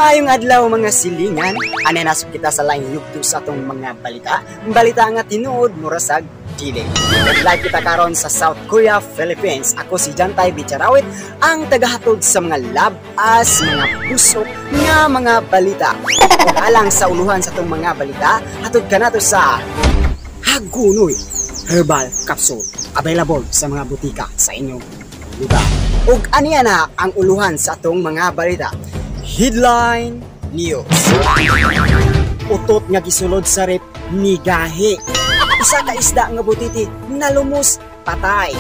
Maayong adlaw, mga silingan. Anay nasok kita sa laing yugto sa atong mga balita. Balita nga tinuod murasag dili. Live kita karon sa South Korea, Philippines. Ako si Jantay Bicharawit, ang tagahatod sa mga labas, mga pusok nga mga balita. Ug alang sa uluhan sa atong mga balita, hatod kanato sa Hagunoy Herbal Capsule. Available sa mga butika sa inyong lugar. Ug aniya na ang uluhan sa atong mga balita. Headline News. Utot nga gisulod sa rep nigahi. Usa ka isda nga butiti nalumos, patay.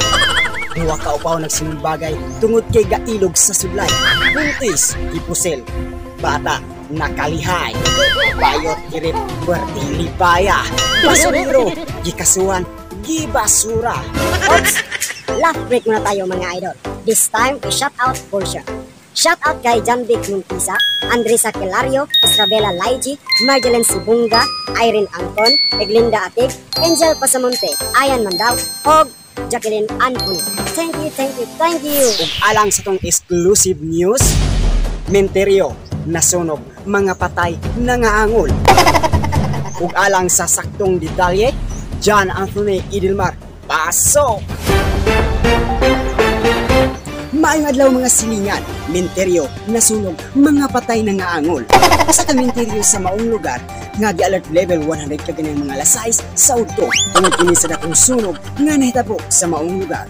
Duha ka upaw nagsinumbagay tungod kay gailog sa sudlay. Buntis gipusil. Bata nakalihay. Bayot girip perting lipaya. Basurero gikasuhan gibasura. Oops! Laugh break muna tayo, mga idol. This time, we shout out for sure. Shout out kay Janvic Montisa, Andresa Kelario, Estrabela Laiji, Marjalen Sibunga, Irene Angkon, Eglinda Atig, Angel Pasamonte, Ayan Mandaw, og Jacqueline Anthony. Thank you, thank you, thank you! Ug alang sa tong exclusive news, Menteryo nasunog, mga patay nangaangol. Ug alang sa saktong detalye, John Anthony Idelmar, pasok! Maayong adlaw, mga silingan, Menteryo nasunog, mga patay nangaangol. Usa ka menteryo sa maong lugar nga gi-alert level 100 kaganang mga alas 6 sa udto tungod kini sa dakong sunog nga nahitabo sa maong lugar.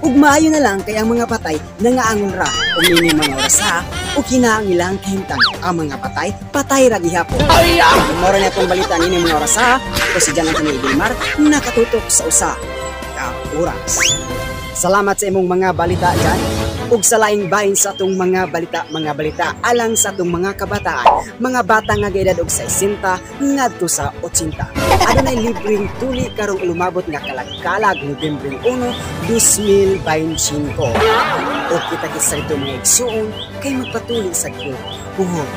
Ug maayo na lang kay ang mga patay nangaangol ra ug niini mga orasa ug kina ang ilang kahimtang, ang mga patay, patay ra gihapon. Mao ra ni atong balita niini mga orasa. Ako si John Anthony Idelmar, nakatutok sa usa ka oras. Salamat sa imong mga balita dyan. Ug sa laing bahin sa atong mga balita, mga balita alang sa atong mga kabataan, mga bata nga gaedad og 60 ngadto sa 80. Adunay libreng tuli karong lumabot nga kalagkalag Nobyembre 1, 2025. Ug kita kita sa ito, mga igsuon, kay magpatuli sa ko. Puhon.